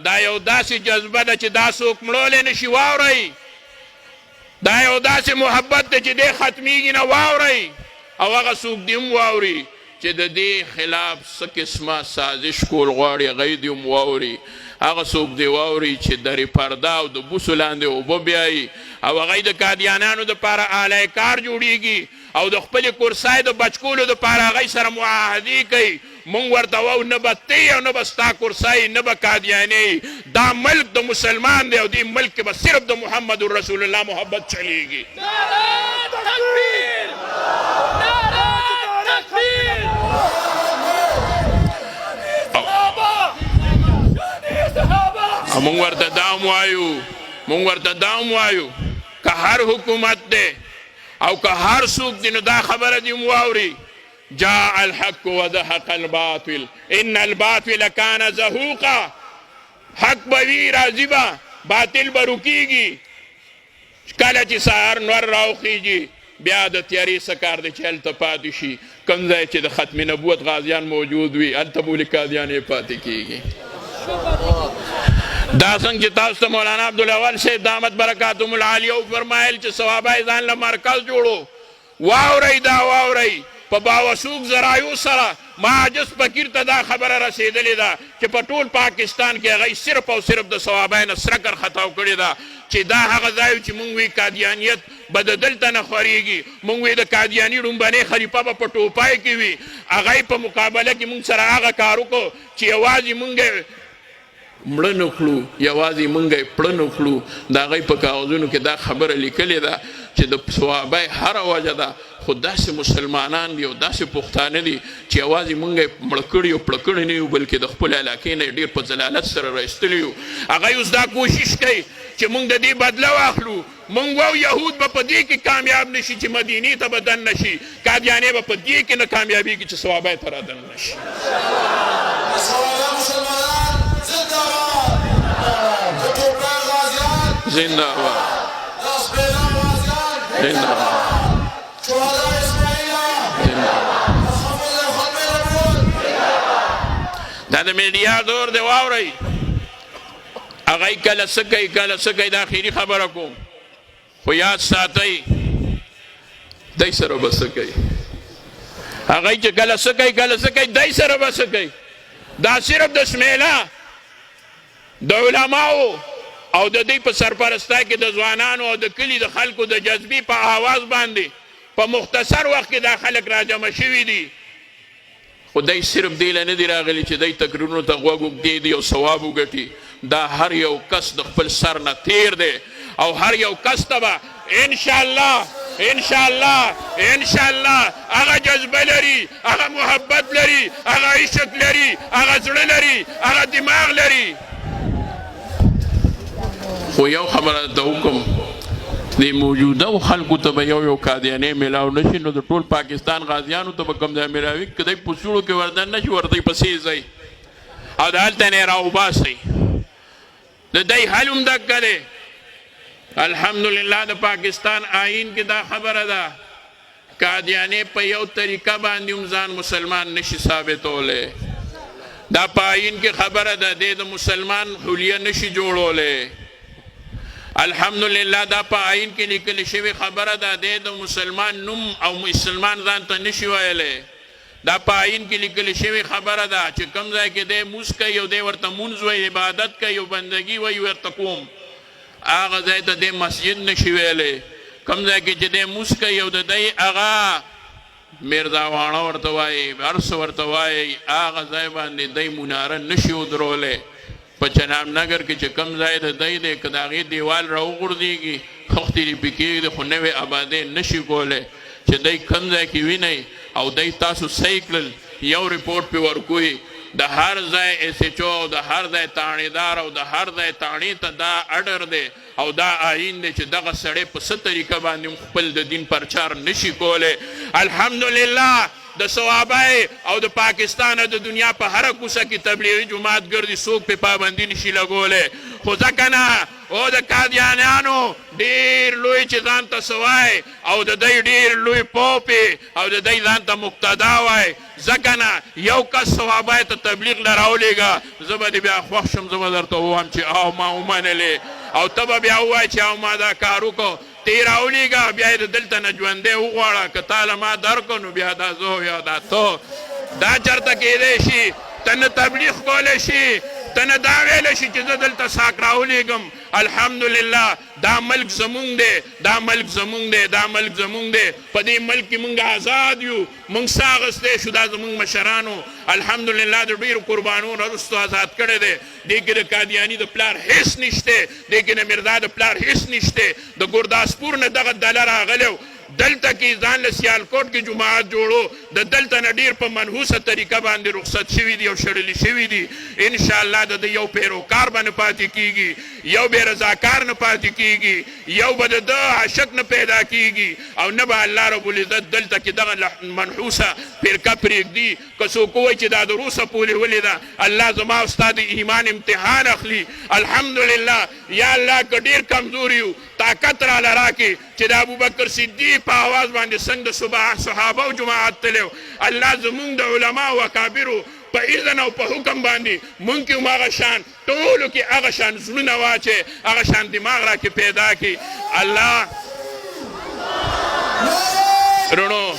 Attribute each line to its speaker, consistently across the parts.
Speaker 1: دا یو داسې جذبه ده چې دا څوک مړولی نه شي. واورئ، دا یو داسې محبت دی چې دی ختمیږي نه. واورئ، او هغه څوک دې هم واوري چې د دې خلاف څه قسمه سازش کول غواړي، هغوی دې هم واوري. هغه څوک دې واوري چې درې پرده او د بوسو لاندې اوبه بیایي او هغوی د قادیانانو دپاره آله کار جوړیږي او د خپلې کرسای د بچ کولو دپاره هغوی سره معاهدې کوي. مونږ ورته وایو، نه به ته او نه به ستا کرسای، نه به قادیانې. دا ملک د مسلمان دی او دې ملک کې به صرف د محمد رسول الله محبت چلیږي.
Speaker 2: تکبیر، نعره تکبیر،
Speaker 1: مونږ ورته دا هم وایو، مونږ ورته دا هم وایو، که هر حکومت دی او که هر څوک دی، نو دا خبره دې هم واوري: جاء الحق وزهق الباطل ان الباطل كان زهوقا. حق به وي، راځي به، باطل به رکیږي. کله چې سهار نور راوخیږي، بیا د تیارې څه کار دی چې هلته پاتې شي؟ کوم ځای چې د ختم نبوت غازیان موجود وي، هلته به ولې قادیانې پاتې کیږي؟ دا څنګه چې تاسو ته مولانا عبدالاول صاحب دامت برکاتهم العالیه وفرمایل چې صوابه ځان له مرکز جوړو، واورئ، دا واورئ، په باوثوق ذرایعو سره ما عاجز فقیر ته دا خبره رسېدلې ده چې په ټول پاکستان کې هغوی صرف او صرف د صوابۍ نه سره کرښه تاو کړې ده، چې دا هغه ځای چې مونږ وی قادیانیت به د دلته نه خورېږي، مونږ وی د قادیاني ړومبنۍ خلیفه به په ټوپای کې وي. هغوی په مقابله کې مونږ سره هغه کار وکړو چې یوازې مونږ مړه نه کړو، یوازې مونږ یې پړه نه کړو. د هغوی په کاغذونو کې دا خبره لیکلې ده چې د صوابۍ هره وجه ده، خو داسې مسلمانان دي او داسې پښتانه دي چې یوازې مونږ یې مړه کړي او پړه کړي نه یو، بلکې د خپلې علاقې نه یې ډېر په ذلالت سره را ایستلي یو. هغوی اوس دا کوشش کوي چې مونږ د دې بدله واخلو. مونږ واو، یهود به په دې کې کامیاب نشي چې مدینې ته به دننه شي، قادیانې به په دې کې نه کامیابیږي چې صوابۍ ته را دننه شي.
Speaker 3: مسلمانان زنده‌باد، د ټوپای غازیان
Speaker 1: زنده‌باد،
Speaker 3: د اسپیلا غازیان
Speaker 1: زنده‌باد،
Speaker 3: شهدا اسماعیل
Speaker 1: زنده‌باد.
Speaker 3: ختم نبوت.
Speaker 1: دا د میډیا دور دی. واورئ، هغوی کله څه کوي، کله څه کوي. دا اخري خبره کوم، خو یاد ساتئ، دی سره به څه کوي؟ هغوی چې کله څه کوي، کله څه کوي، دی سره به څه کوي؟ دا صرف د سمیلا د علماو او د دوی په سرپرستۍ کې د ځوانانو او د کلي د خلکو د جذبې په آواز باندې په مختصر وخت کې دا خلک راجمع شوي دي، خو دی صرف دې له نه دي راغلي چې دی تقریرونو ته غوږ اوږدې دي او ثواب وګټي. دا هر یو کس د خپل سر نه تیر دی او هر یو کس ته به انشاءالله، انشاءالله، انشاءالله هغه جذبه لري، هغه محبت لري، هغه عشق لري، هغه زړه لري، هغه دماغ لري. خو یو خبره درته وکړم، د موجوده خلکو ته به یو یو قادیانې میلاو نشي، نو د ټول پاکستان غازیانو ته به کوم ځای میلاوي؟ که دی په سوړو کې وردن نشي، ورته پسې ځئ او د هلته نه یې راوباسئ. د دی حل هم دکه دی. الحمدلله، د پاکستان آئین کې دا خبره ده، قادیانې په یو طریقه باندې هم ځان مسلمان نشي ثابتولی. دا په آئین کې خبره ده، دی د مسلمان حلیه نشي جوړولی. الحمدلله، دا په آئین کې لیکل شوې خبره ده، دی د مسلمان نوم او مسلمان ځان ته نشي ویلی. دا په آئین کې لیکل شوې خبره ده چې کوم ځای کې دی مونځ کوي او دی ورته مونځ وایي، عبادت کوي او بندګي وایي ورته کوم، هغه ځای ته دی مسجد نشي ویلی. کوم ځای کې چې دی مونځ کوي او د دی هغه میرزا واڼه ورته وایي، هر څه ورته وایي، هغه ځای باندې دی مناره نشي ودرولی. په چناب نګر کې چې کوم ځای د دی دی، که د هغې دیوال راوغورځېږي، خښتې دې پې کېږدي، خو نوې آبادۍ نشي کولی. چې دی کوم ځای کې وینئ او دی تاسو صحیح کړل، یو رپورټ پې ورکوي. د هر ځای ایس ایچ او د هر ځای تاڼېدار او د هر ځای تاڼې ته دا اډر دی او دا آئین دی چې دغه سړی په څه طریقه باندې هم خپل د دین پرچار نشي کولی. الحمدلله، د صوابۍ او د پاکستان او د دنیا په هره کوڅه کې تبلیغي جماعت ګرځي، څوک پې پابندي نشي لګولی. خو ځکه نه او د قادیانیانو ډیر لوی چې ځان ته څه وایي او د دی ډیر لوی پوپ او د دی ځان ته مقتدا وایي، ځکه نه یو کس صحابه ته تبلیغ له راولېږه، زه به دې بیا خوښ شم، زه به درته ووایم چې او ما ومنلې، او ته به بیا ووایې چې او ما دا کار وکړو. ته یې راولېږه، بیا یې د دلته نه ژوندی وغواړه، که تا له ما درکړو نو بیا دا زه یا دا ته. دا چېرته کېدی شي؟ ته نه تبلیغ کولی شي، ته نه دا ویلی شي چې زه دلته څاک راولېږم. الحمدلله دا ملک زمونږ دی، دا ملک زمونږ دی، دا ملک زمونږ دی، په دې ملک کې مونږ آزاد یو، مونږ ساه اخیستی شو. دا زمونږ مشرانو الحمدلله د ډېرو قربانو نه وروسته آزاد کړی دی. دې کې د قادیاني د پلار هېڅ نشته، دې کې د مرزا د پلار هېڅ نشته. د ګورداسپور نه دغه دله راغلی و، دلته کې ځان له سیالکوټ کې جماعت جوړو، د دلته نه ډیر په منحوسه طریقه باندې رخصت شوي دي او شړلي شوي دي. ان شاء الله د ده یو پیروکار به نه پاتې کیږي، یو به رضاکار نه پاتې کیږي، یو به د ده عاشق نه پیدا کیږي، او نه به الله رب العزت دلته کې دغه منحوسه فرقه پرېږدي. که څوک ووایي چې دا د روسه پورې ولې ده، الله زما او ستا د ایمان امتحان اخلي. الحمدلله یا الله که ډیر کمزوري یو، طاقت راله راکړې چې د ابوبکر صدیق په اواز باندې څنګه د صحابه او جماعت تللی، الله زمونږ د علما او اکابرو په اذن او په حکم باندې مونږ کې هم هغه شان، ټولو کې هغه شان زړونه واچي، هغه شان دماغ راکې پیدا کړي. الله رونو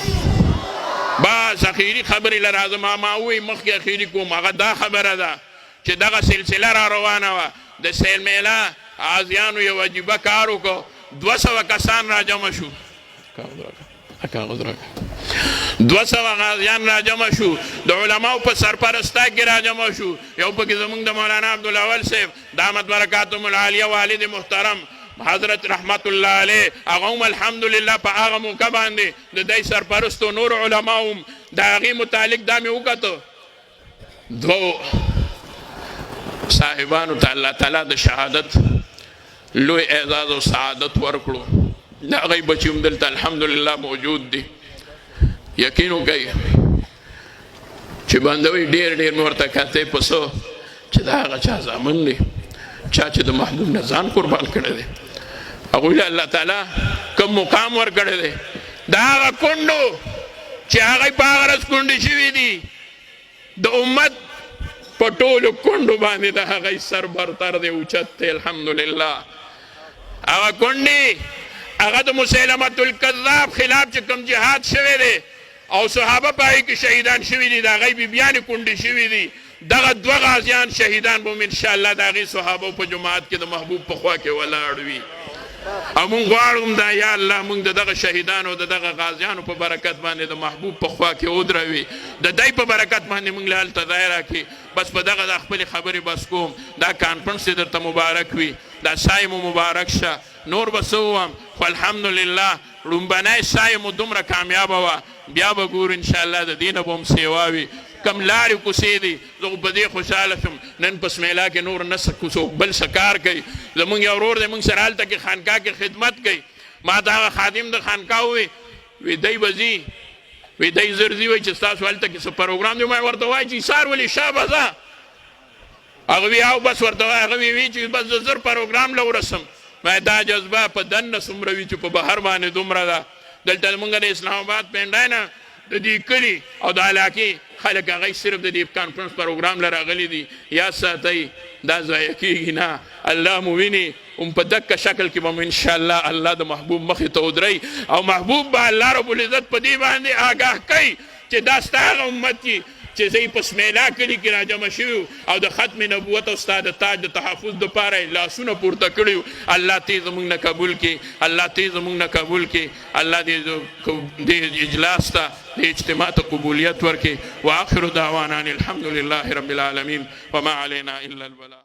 Speaker 1: بس اخیری خبرې له راځم. ما ووایي مخکې اخیری کوم، هغه دا خبره ده چې دغه سلسله را روانه وه. د سیل میله غازیانو یو عجیبه کار وکړو، 200 کسان را جمع شو. کاغذ راکړه. 200 غازیان را جمع شو، د علماو په سرپرستا کې را جمع شو. یو پکې زمونږ د مولانا عبدالاول صاحب دامت برکاتهم العالیه والد محترم حضرت رحمت الله علیه، هغه هم الحمدلله په هغه موقع باندې د دی سرپرستو نور علماو هم د هغې متعلق دا مې وکتو، دوو صاحبانو ته الله تعالی د شهادت لوی اعزاز او سعادت ورکړو. د هغوی بچي هم دلته الحمدلله موجود دي. یقین وکړئ چې بندوي ډېر ډېر مې ورته کاته په څه چې دا هغه چا زامن دي، چا چې د محبوب نه ځان قربان کړی دی، هغوی له الله تعالی کوم مقام ورکړی دی. دا هغه کونډو چې هغوی په هغه ورځ کونډې شوي دي، د امت په ټولو کونډو باندې د هغوی سر برتر دی، اوچت دی الحمدلله. هغه کونډې هغه د مسیلمة الکذاب خلاف چې کوم جهاد شوی دی او صحابه په هغې کې شهیدان شوي دي، د هغوی بیبیانې کونډې شوي دي. دغه دوه غازیان شهیدان به هم انشاءالله د هغې صحابو په جماعت کې د محبوب په خوا کې ولاړ وي. او مونږ غواړو دا یا الله مونږ د دغه شهیدانو د دغه غازیانو په برکت باندې د محبوب په خوا کې ودروي، د دی په برکت باندې مونږ له هلته ځای راکړي. بس په دغه دا خپلې خبرې بس کوم. دا کانفرنس دې درته مبارک وي، دا سای مو مبارک شه. نور به څه ووایم، خو الحمدلله ړومبنۍ سای مو دومره کامیابه وه، بیا به ګورو انشاءالله د دې نه به هم سیوا وي. کم لارې کوڅې دي، زه خو په دې خوشحاله شوم نن په سمیلا کې نور نه څوک بل څه کار کوي. زمونږ یو ورور دی، مونږ سره هلته کې خانقاه کې خدمت کوي. ما ته هغه خادم د خانقاه ووی، وی دی به ځي، وی دی زر ځي، وایي چې ستاسو هلته کې څه پروګرام دی. ما ورته وایي چې ایثار ولې شابه ځه. هغه وی او بس ورته وایي، هغه وی چې بس زه زر پروګرام له ورسم. ما دا جذبه په دننه څومره وي چې په بهر باندې دومره ده. دلته مونږ د اسلام آباد پنډای نه د دې کلي او د علاقې خلک هغوی صرف د دې کانفرنس پروګرام له راغلي دي. یاد ساتئ دا ضایع کېږي نه، الله مو ویني. هم په دکه شکل کې به مو انشاءالله الله د محبوب مخې ته ودروي، او محبوب به الله رب العزت په دې باندې آګاه کوي چې دا ستا هغه امت دي چې زه یې په سمیلا کلي کې راجمع شوي او د ختم نبوت او ستا د تاج د تحفظ دپاره یې لاسونه پورته کړي وو. الله ته یې زموږ نه قبول کړي، الله ته یې زموږ نه قبول کړي. الله دې دې اجلاس ته، دې اجتماع ته قبولیت ورکړي. واخر دعوانا ان الحمد لله رب العالمین وما علينا الا البلاغ.